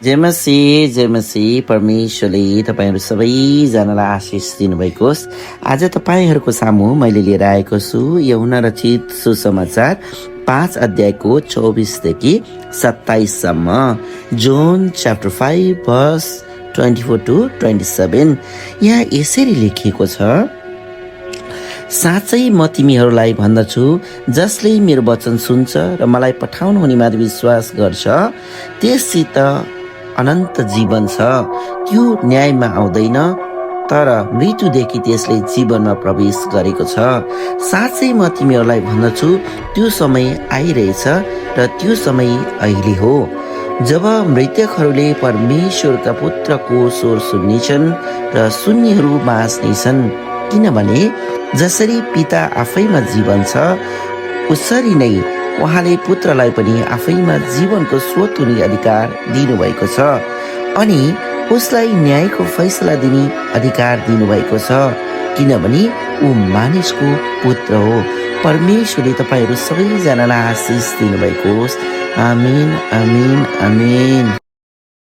जय मसी परमेश्वरले तपाईँहरू सबैजनालाई आशिष दिनुभएको होस्। आज तपाईँहरूको सामु मैले लिएर आएको छु यूहन्ना रचित सुसमाचार 5 अध्यायको 24 देखि 27 सम्म। John chapter 5 verse 24 to 27। यहाँ यसरी लेखिएको छ, साँच्चै म तिमीहरूलाई भन्दछु, जसले मेरो वचन सुन्छ र मलाई पठाउनु हुनेमा विश्वास गर्छ त्यससित अनन्त जीवन छ। त्यो न्यायमा आउँदैन, तर मृत्युदेखि त्यसले जीवनमा प्रवेश गरेको छ। साँच्चै म तिमीहरूलाई भन्दछु, त्यो समय आइरहेछ र त्यो समय अहिले हो जब मृतकहरूले परमेश्वरका पुत्रको स्वर सुन्नेछन् र सुन्नेहरू बाँच्नेछन्। किनभने जसरी पिता आफैमा जीवन छ, उसरी नै उहाँले पुत्रलाई पनि आफैमा जीवनको स्रोत हुने अधिकार दिनुभएको छ अनि उसलाई न्यायको फैसला दिने अधिकार दिनुभएको छ, किनभने ऊ मानिसको पुत्र हो। परमेश्वरले तपाईँहरू सबैजनालाई आशिष दिनुभएको होस्। आमीन आमीन आमीन।